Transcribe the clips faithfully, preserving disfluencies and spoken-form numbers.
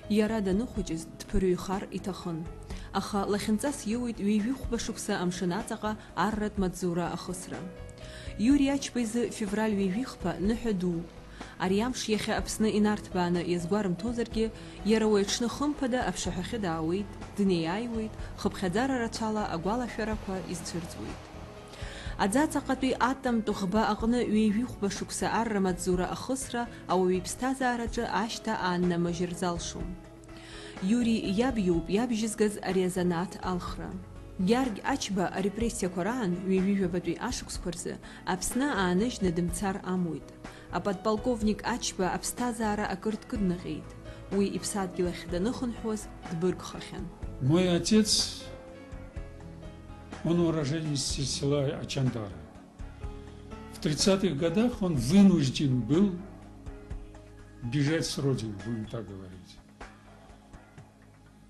Иара даныхәыҷыз дԥырҩхар иҭахын. Аха лахьынҵас иоуеит ҩажәихәба шықәса амшын аҵаҟа арратә маҵзура ахысра. Иури Ачба изы февраль ҩажәихԥа ныҳәа дууп. Ари амш иахьа Аԥсны инарҭбааны иазгәарымҭозаргьы, иара уи аҽны хымԥада аԥшаҳәахьы даауеит, днеиааиуеит, хыԥхьаӡара рацәала агәалашәарақәа изцәырҵуеит. Аӡаҵаҟатәи атомтә ӷба аҟны ҩажәихәба шықәса арра маҵзура ахысра ауаҩы иԥсҭазаараҿы ашьҭа ааннамыжьыр залшом. Иури иаб иоуп иабжьызгаз ари азанааҭ алхра. Гьаргь Ачба арепрессиақәа раан ҩажәижәабатәи ашықәсқәа рзы Аԥсны ааныжьны дымцар амуит. Аподполковник Ачба аԥсҭазаара акыр дкыднаҟьеит. Уи иԥсадгьыл ахь даныхынҳәуаз дбыргхахьан. Мой отец, он уроженец из села Ачандара. В тридцатых годах он вынужден был бежать с родины, будем так говорить.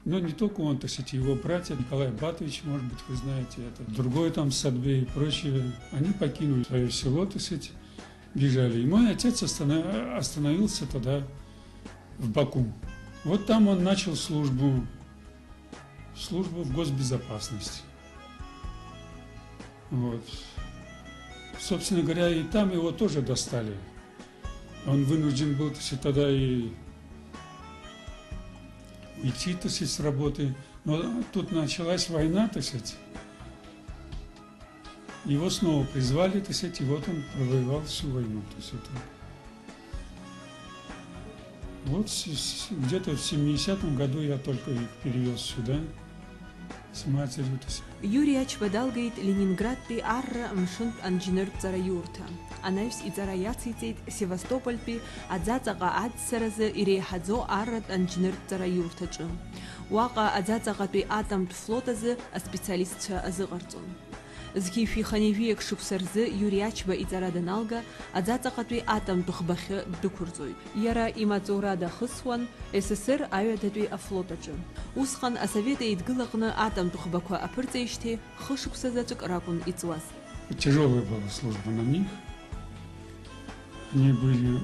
Но не только он, так сказать, его братья, Николай Батович, может быть, вы знаете это, другой там Садбей и прочие, они покинули своё село, так сказать, бежали. И мой отец останов-, остановился тогда в Баку. Вот там он начал службу, службу в госбезопасности. Вот. Собственно говоря, и там его тоже достали. Он вынужден был, так сказать, тогда и уйти, так сказать, с работы. Но тут началась война, так сказать. Его снова призвали, так сказать, и вот он провоевал всю войну. То есть это вот с-, с-, где-то в семидесятом году я только их перевёз сюда с матерью, так сказать. Иури Ачба далгеит Ленинградтәи арра мшынтә анџьныртәҵара иурҭа. Анаҩс иҵара иациҵеит Севастопольтәи аӡаҵаҟа аӡсаразы иреиҳаӡоу арратә анџьныртәҵара иурҭаҿы. Уаҟа аӡаҵаҟатәи атомтә флот азы аспециалистцәа азыҟарҵон. Зқьи жәшәи хынҩажәи акы шықәса рзы Иури Ачба иҵара даналга, аӡаҵаҟатәи атомтә ӷбахьы ддәықәырҵоит. Иара имаҵура дахысуан С С С Р аҩадатәи афлот аҿы. Усҟан Асовет Еидгыла аҟны атомтә ӷбақәа аԥырҵеижьҭеи хышықәса заҵәык ракәын иҵуаз. Тяжёлая была служба на них. Они были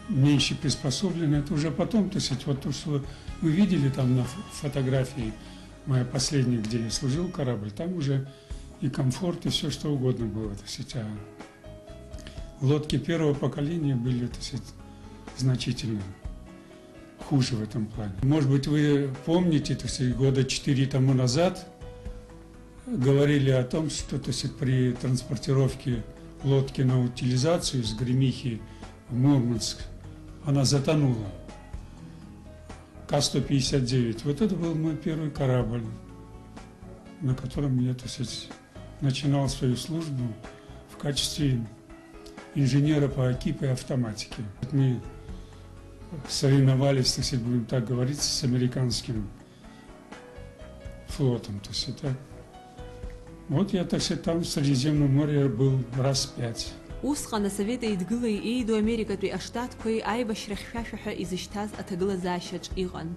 меньше приспособлены. Это уже потом, так сказать, вот то, что вы видели там на ф-, фотографии, моя последняя, где я служил, корабль, там уже и комфорт, и всё что угодно было, так сказать. А лодки первого поколения были, так сказать, значительно хуже в этом плане. Может быть, вы помните, так сказать, года четыре тому назад говорили о том, что, так сказать, при транспортировке лодки на утилизацию с Гремихи в Мурманск она затонула. К сто пятьдесят девять. Вот это был мой первый корабль, на котором я, так сказать, начинал свою службу в качестве инженера по ОКИПу и автоматике. Мы соревновались, так сказать, будем так говорить, с американским флотом, так сказать, да. Вот я, так сказать, там в Средиземном море был раз пять. Усҟан Асовет Еидгылеи еиду Америкатәи Аштатқәеи аибашьра хьшәашәа ҳәа изышьҭаз аҭагылазаашьаҿ иҟан.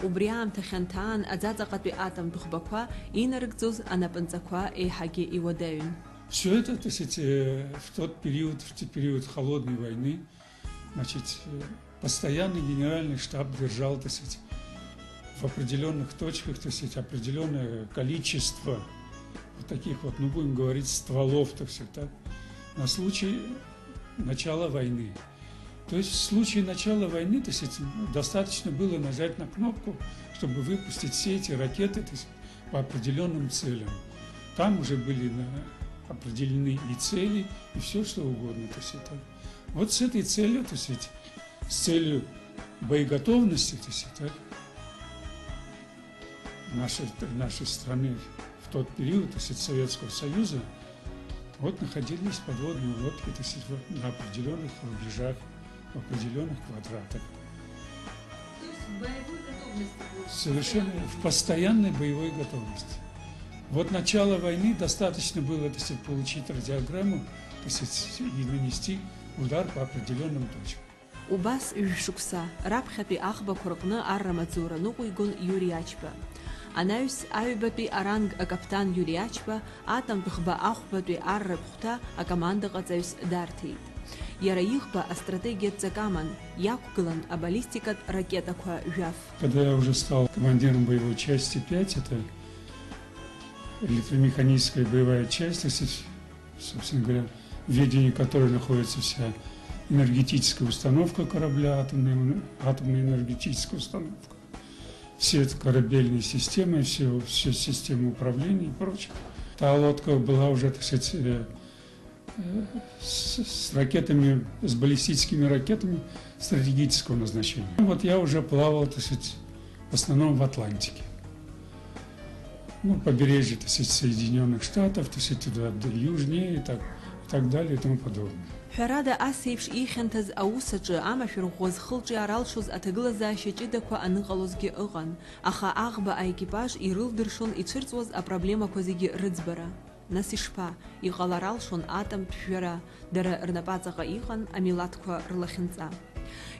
Убри аамҭа хьанҭаан аӡаҵаҟатәи атомтә ӷбақәа инарыгӡоз анапынҵақәа еиҳагьы иуадаҩын. Всё это, так сказать, э, в тот период, в те период холодной войны, значит, э, постоянный генеральный штаб держал, так сказать, в определённых точках, так сказать, определённое количество вот таких вот, ну, будем говорить, стволов, так сказать, так, на случай начала войны. То есть в случае начала войны, так сказать, достаточно было нажать на кнопку, чтобы выпустить все эти ракеты, так сказать, по определённым целям. Там уже были на-, определены и цели, и всё что угодно, так сказать, так. Вот с этой целью, так сказать, с целью боеготовности, так сказать, так, нашей, нашей страны в тот период, так сказать, Советского Союза, вот находились подводные лодки, так сказать, в, на определённых рубежах, в определённых квадратах. То есть в боевой готовности было? Совершенно в постоянной боевой готовности. Вот начало войны достаточно было, так сказать, получить радиограмму, так сказать, и нанести удар по определённым точкам. Убас ҩышықәса раԥхьатәи аӷбақәа рҟны арра маҵзура ныҟәигон Иури Ачба. Анаҩс аҩбатәи аранг акаԥдан Иури Ачба атомтә ӷба ахәбатәи арратә хәҭа акомандаҟаҵаҩс дарҭеит. Иара иӷба астратегиатә ҵак аман, иақәгылан абаллистикатә ракетақәа жәаф. Когда я уже стал командиром боевой части пять, это электромеханическая боевая часть, если, собственно говоря, в ведении которой находится вся энергетическая установка корабля, атомная, атомная энергетическая установка, все эти корабельные системы, все, все системы управления и прочее. Та лодка была уже, так сказать, э, э, с, с ракетами, с баллистическими ракетами стратегического назначения. Вот я уже плавал, так сказать, в основном в Атлантике. Ну, побережье, так сказать, Соединенных Штатов, так сказать, туда, д-, южнее и так, и так далее и тому подобное. Ҳәарада, ас еиԥш ихьанҭаз аус аҿы амашәырӷәӷәа зхылҿиаара алшоз аҭагылазаашьа ҷыдақәа аныҟалозгьы ыҟан, аха аӷба аекипаж ирылдыршон ицәырҵуаз апроблемақәа зегьы рыӡбара. Нас ишԥа, иҟалар алшон атомтә жәара, дара рнапаҵаҟа иҟан амилаҭқәа рлахьынҵа.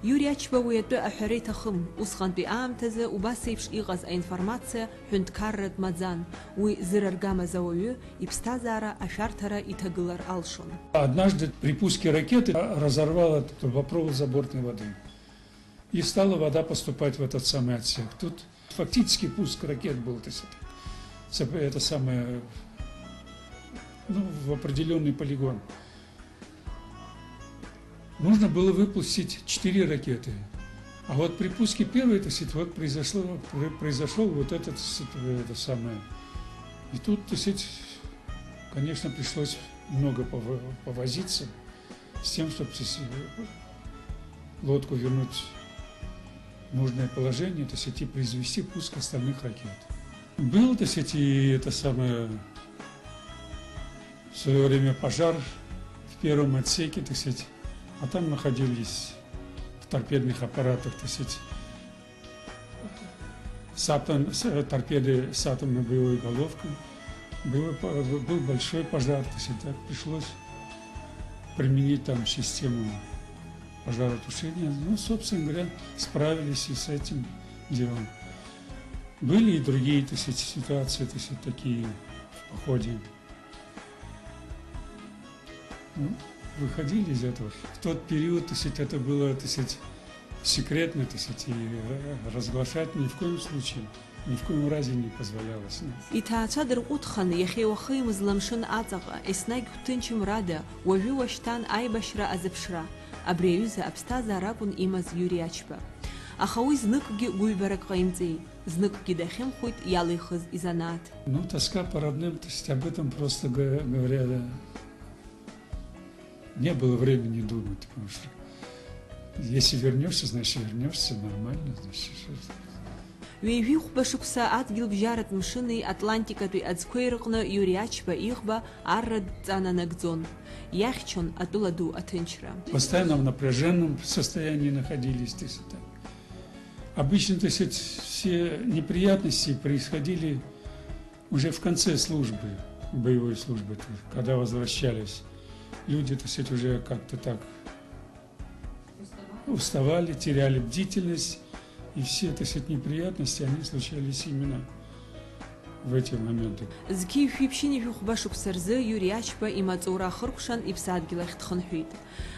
Иури Ачба уи атәы аҳәара иҭахым, усҟантәи аамҭазы убас еиԥш иҟаз аинформациа ҳәынҭқарратә маӡан, уи зыраргамаз ауаҩы иԥсҭазаара ашәарҭара иҭагылар алшон. Однажды при пуске ракеты разорвало этот провод забортной воды. И стала вода поступать в этот самый отсек. Тут фактически пуск ракет был, то есть это, это самое, ну, в определенный полигон. Нужно было выпустить четыре ракеты. А вот при пуске первой, то есть, вот произошло, произошел вот этот, это самое. И тут, то есть, конечно, пришлось много повозиться с тем, чтобы лодку вернуть в нужное положение, то есть и произвести пуск остальных ракет. Был, то есть, и это самое, в свое время пожар в первом отсеке, то есть, а там находились в торпедных аппаратах, то есть, с атом, с, э, торпеды с атомной боевой головкой. Было, был большой пожар, то есть это пришлось применить там систему пожаротушения. Ну, собственно говоря, справились и с этим делом. Были и другие, то есть, ситуации, то есть, такие в походе. Ну, выходили из этого. В тот период, то есть, это было, то есть, секретно, то есть, и разглашать ни в коем случае, ни в коем разе не позволялось. Иҭаацәа дырҟәыҭхан, иахьеи уахеи мызла мшын аҵаҟа, еснагь гәҭынчымрада, уажәы уашьҭан аибашьра азыԥшра. Абри аҩыза аԥсҭазаара акәын имаз Иури Ачба. Аха уи зныкгьы гәыҩбарак ҟаимҵеит, зныкгьы дахьымхәит иалихыз изанааҭ. Ну, тоска по родным, то есть об этом просто говоря, не было времени думать, потому что если вернешься, значит вернешься, нормально, значит. Ҩажәи хәба шықәса адгьылбжьаратә мшыни Атлантикатәи аӡқәеи рыҟны Иури Ачба иӷба арратә дҵа нанагӡон. Иахьчон атәыла ду аҭынчра. Постоянно в напряженном состоянии находились, то есть это. Обычно, то есть, все неприятности происходили уже в конце службы, боевой службы, то есть, когда возвращались. Люди, то есть, уже как-то так уставали, теряли бдительность, и все, то есть, неприятности, они случались именно в эти моменты. Зқьи шәи ԥшьынҩажәи хәба шықәса рзы Иури Ачба имаҵура ахыркәшан иԥсадгьыл ахь дхынҳәит.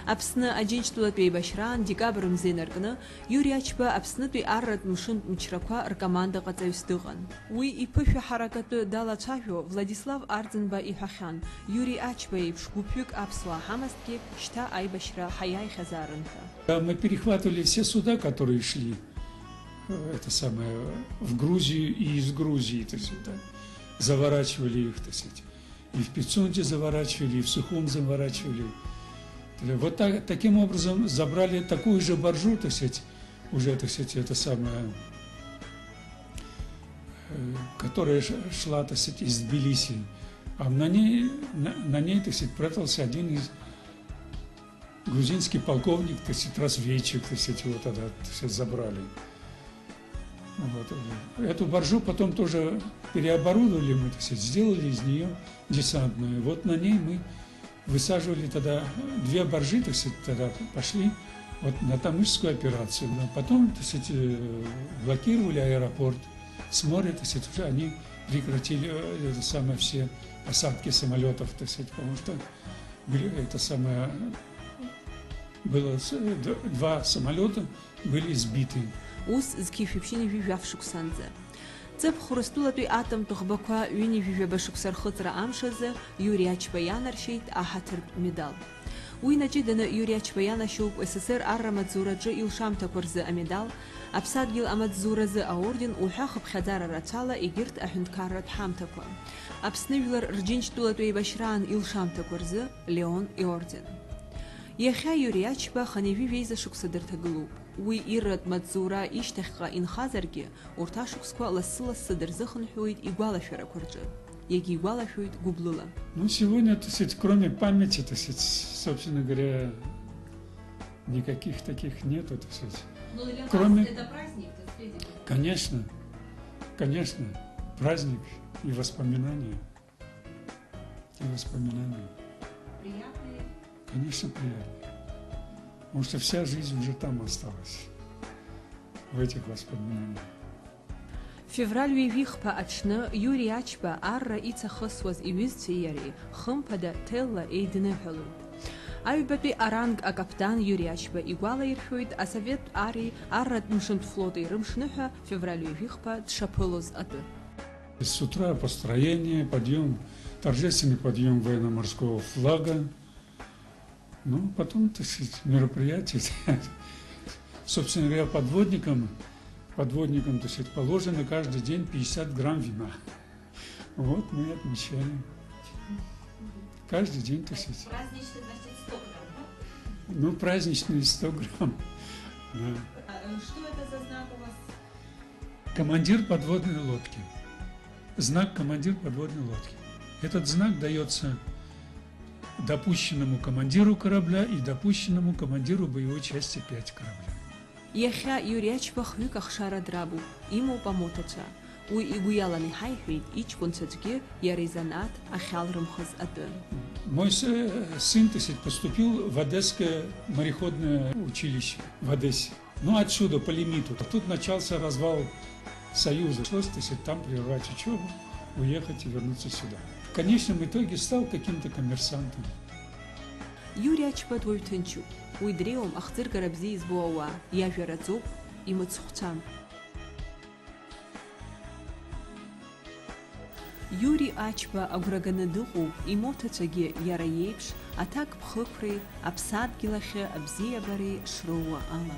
Аԥсны Аџьынџьтәылатә еибашьраан декабр мза инаркны, Иури Ачба Аԥснытәи арратә мшынтә мчрақәа ркомандаҟаҵаҩыс дыҟан. Уи иԥышәа ҳаракатәы далацәажәо Владислав Арӡынба иҳәахьан, Иури Ачба еиԥш гәыԥҩык аԥсуаа ҳамазҭгьы, шьҭа аибашьра ҳаиааихьазаарын ҳәа. Мы перехватывали все суда, которые шли, э, это самое, в Грузию и из Грузии, то есть это, заворачивали их, так сказать. И в Пицунде заворачивали, и в Сухум заворачивали. Вот так, таким образом забрали такую же баржу, так сказать, уже, так сказать, это самое, э, которая шла, так сказать, из Тбилиси. А на ней, на, на ней, так сказать, прятался один из грузинский полковник, так сказать, разведчик, так сказать, его тогда, так сказать, забрали. Вот. Эту баржу потом тоже переоборудовали мы, так сказать, сделали из нее десантную. Вот на ней мы высаживали тогда две баржи, так сказать, тогда пошли вот на Тамышскую операцию. Но потом, так сказать, э, блокировали аэропорт с моря, так сказать, уже они прекратили, э, это самое, все посадки самолетов, так сказать, потому что были, это самое, Было с-, д-, два самолёта были сбиты. Ус зқьи шәиԥшьыни жәаф шықәсанӡа. Ҵыԥх Урыстәылатәи атомтә ӷбақәа ҩынҩажәи жәаба шықәса рхыҵра амш азы Иури Ачба ианаршьеит аҳаҭыртә медал. Уи наҷыданы Иури Ачба ианашьоуп С С С Р арра амаҵзураҿы илшамҭақәа рзы амедал, Аԥсадгьыл амаҵзуразы аорден уҳәа хыԥхьаӡара рацәала егьырҭ аҳәынҭқарратә ҳамҭақәа, Аԥсны жәлар рџьынџьтәылатә еибашьраан илшамҭақәа рзы Леон иорден. Иахьа Иури Ачба хынҩажәи жәеиза шықәса дырҭагылоуп. Уи ирратә маҵзура ишьҭахьҟа инхазаргьы, урҭ ашықәсқәа лассы-лассы дырзыхынҳәуеит игәалашәарақәа рҿы. Иагьигәалашәоит гәыблыла. Ну, сегодня, так сказать, кроме памяти, так сказать, собственно говоря, никаких таких нету, так сказать. Ну, для Кроме вас это праздник, так сказать. Конечно, конечно, праздник и воспоминания. И воспоминания. Приятные? Конечно, приятные. Потому что вся жизнь уже там осталась, в этих воспоминаниях. Февраль ҩажәихԥа аҽны Иури Ачба арра ицахысуаз иҩызцәеи иареи, хымԥада, ҭелла еидныҳәалоит. Аҩбатәи аранг акаԥдан Иури Ачба игәалаиршәоит, асовет ари арратә мшынтә флоти рымшныҳәа февраль ҩажәихԥа дшаԥылоз атәы. С утра построение, подъём, торжественный подъём военно-морского флага. Ну, потом, так сказать, мероприятие. Собственно говоря, подводникам, подводникам, так сказать, положено каждый день пятьдесят грамм вина. Вот мы и отмечаем. Каждый день, так сказать. Праздничный, значит, сто грамм, да? Ну, праздничный сто грамм. Да. А, э, что это за знак у вас? Командир подводной лодки. Знак командир подводной лодки. Этот знак даётся допущенному командиру корабля и допущенному командиру боевой части пять корабля. Иахьа Иури Ачба хҩык ахшара драбуп, имоуп амоҭацәа. Уи игәы иаланы иҳаиҳәеит иҷкәынцәа аӡәгьы иара изанааҭ ахьалрымхыз атәы. Мой с-, сын, так сказать, поступил в Одесское мореходное училище в Одессе. Ну, отсюда, по лимиту. Тут начался развал Союза. Пришлось, так сказать, там прервать учёбу, уехать и вернуться сюда. В конечном итоге стал каким-то коммерсантом. Иури Ачба дуаҩ ҭынчуп. Уи дреиуам ахӡыргара бзиа избо ауаа, иажәа раӡоуп, имыцхәцәам. Иури Ачба агәра ганы дыҟоуп, имоҭацәагьы иара иеиԥш аҭакԥхықәреи аԥсадгьыл ахьы абзиабареи шроуа ала.